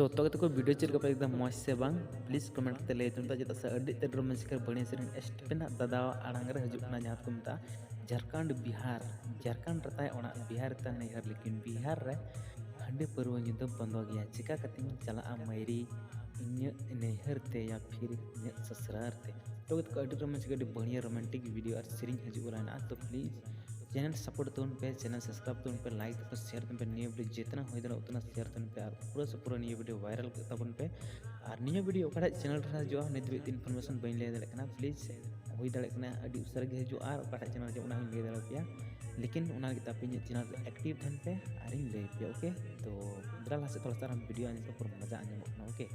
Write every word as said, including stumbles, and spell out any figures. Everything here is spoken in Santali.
ᱛᱚ ᱜᱟᱛᱮ ᱠᱚ, ᱵᱷᱤᱰᱤᱭᱳ ᱪᱮᱫ ᱞᱮᱠᱟ ᱯᱮ ᱮᱠᱫᱚᱢ ᱢᱚᱡᱽ ᱥᱮ ᱵᱟᱝ? ᱯᱞᱤᱡᱽ ᱠᱚᱢᱮᱱᱴ ᱠᱟᱛᱮ ᱞᱟᱹᱭ ᱛᱟᱵᱚᱱ ᱯᱮ, ᱪᱮᱫᱟᱜ ᱥᱮ ᱟᱹᱰᱤ ᱛᱮᱫ ᱨᱳᱢᱟᱱᱥ ᱠᱟᱨ ᱵᱟᱹᱲᱤᱡ ᱥᱮᱨᱮᱧ ᱥᱴᱮᱯᱮᱱ ᱦᱟᱸᱜ ᱫᱟᱫᱟᱣᱟᱜ ᱟᱲᱟᱝ ᱨᱮ ᱦᱤᱡᱩᱜ ᱠᱟᱱᱟ, ᱡᱟᱦᱟᱸ ᱫᱚᱠᱚ ᱢᱮᱛᱟᱜᱼᱟ ᱡᱷᱟᱲᱠᱷᱚᱸᱰ ᱵᱤᱦᱟᱨ, ᱡᱷᱟᱲᱠᱷᱚᱸᱰ ᱨᱮ ᱛᱟᱦᱮᱸ ᱚᱲᱟᱜ, ᱵᱤᱦᱟᱨ ᱨᱮ ᱛᱟᱦᱮᱸ ᱱᱟᱹᱭᱦᱟᱹᱨ, ᱞᱮᱠᱤᱱ ᱵᱤᱦᱟᱨ ᱨᱮ ᱦᱟᱺᱰᱤ ᱯᱟᱹᱨᱣᱟᱹ ᱧᱩ ᱫᱚ ᱵᱚᱱᱫᱚ ᱜᱮᱭᱟ᱾ ᱪᱮᱠᱟ ᱠᱟᱛᱮᱧ ᱪᱟᱞᱟᱜᱼᱟ ᱢᱟᱹᱭᱨᱤ ᱤᱧᱟᱹᱜ ᱱᱟᱹᱭᱦᱟᱹᱨ ᱛᱮ ᱭᱟ ᱯᱷᱤᱨ ᱤᱧᱟᱹᱜ ᱥᱚᱥᱩᱨᱟᱨ ᱛᱮ? ᱛᱚ ᱜᱟᱛᱮ ᱠᱚ, ᱟᱹᱰᱤ ᱨᱳᱢᱟᱱᱥ ᱜᱮ, ᱟᱹᱰᱤ ᱵᱟᱹᱲᱤᱭᱟᱹ ᱨᱳᱢᱟᱱᱴᱤᱠ ᱵᱷᱤᱰᱤᱭᱳ ᱟᱨ ᱥᱮᱨᱮᱧ ᱦᱤᱡᱩᱜ ᱠᱟᱱᱟ, ᱛᱚ ᱯᱞᱤᱡᱽ ᱪᱮᱱᱮᱞ ᱥᱟᱯᱳᱨᱴ ᱛᱟᱵᱚᱱ ᱯᱮ, ᱪᱮᱱᱮᱞ ᱥᱟᱵᱥᱠᱨᱟᱭᱤᱵ ᱛᱟᱵᱚᱱ ᱯᱮ, ᱞᱟᱭᱤᱠ ᱛᱟᱵᱚᱱ ᱯᱮ, ᱥᱮᱭᱟᱨ ᱛᱟᱵᱚᱱ ᱯᱮ, ᱱᱤᱭᱟᱹ ᱵᱷᱤᱰᱤᱭᱳ ᱡᱮᱛᱱᱟ ᱦᱩᱭ ᱫᱟᱲᱮᱭᱟᱜᱼᱟ ᱩᱛᱱᱟ ᱥᱮᱭᱟᱨ ᱛᱟᱵᱚᱱ ᱯᱮ ᱟᱨ ᱯᱩᱨᱟᱹ ᱥᱮ ᱯᱩᱨᱟᱹ ᱱᱤᱭᱟᱹ ᱵᱷᱤᱰᱤᱭᱳ ᱵᱷᱟᱭᱨᱟᱞ ᱛᱟᱵᱚᱱ ᱯᱮ᱾ ᱟᱨ ᱱᱤᱭᱟᱹ ᱵᱷᱤᱰᱤᱭᱳ ᱚᱠᱟᱴᱟᱜ ᱪᱮᱱᱮᱞ ᱨᱮ ᱦᱤᱡᱩᱜᱼᱟ, ᱱᱤᱛ ᱫᱷᱟᱹᱵᱤᱡ ᱛᱮ ᱤᱱᱯᱷᱚᱨᱢᱮᱥᱚᱱ ᱵᱟᱹᱧ ᱞᱟᱹᱭ ᱫᱟᱲᱮᱭᱟᱜ ᱠᱟᱱᱟ, ᱯᱞᱤᱡᱽ ᱦᱩᱭ ᱫᱟᱲᱮᱭᱟᱜ ᱠᱟᱱᱟ ᱟᱹᱰᱤ ᱩᱥᱟᱹᱨᱟ ᱜᱮ ᱦᱤᱡᱩᱜᱼᱟ ᱟᱨ ᱚᱠᱟᱴᱟᱜ ᱪᱮᱱᱮᱞ ᱨᱮ ᱚᱱᱟ ᱦᱚᱸᱧ ᱞᱟᱹᱭ ᱫᱟᱲᱮᱭᱟᱯᱮᱭᱟ, ᱞᱮᱠᱤᱱ ᱚᱱᱟ ᱞᱟᱹᱜᱤᱫ ᱛᱮ ᱟᱯᱮ ᱤᱧᱟᱹᱜ ᱪᱮᱱᱮᱞ ᱨᱮ ᱮᱠᱴᱤᱵᱷ ᱛᱟᱦᱮᱱ ᱯᱮ ᱟᱨᱤᱧ ᱞᱟᱹᱭ ᱟᱯᱮᱭᱟ, ᱳᱠᱮ? ᱛᱚ ᱫᱮᱞᱟ ᱞᱟᱦᱟ ᱥᱮᱫ ᱛᱷᱚᱲᱟ ᱥᱟᱨᱟᱢ ᱵᱷᱤᱰᱤᱭᱳ ᱟᱸᱡᱚᱢ ᱯᱮ, ᱯᱩᱨᱟᱹ ᱢᱚᱡᱟ ᱟᱸᱡᱚᱢᱚᱜ ᱠᱟᱱᱟ, ᱳᱠᱮ?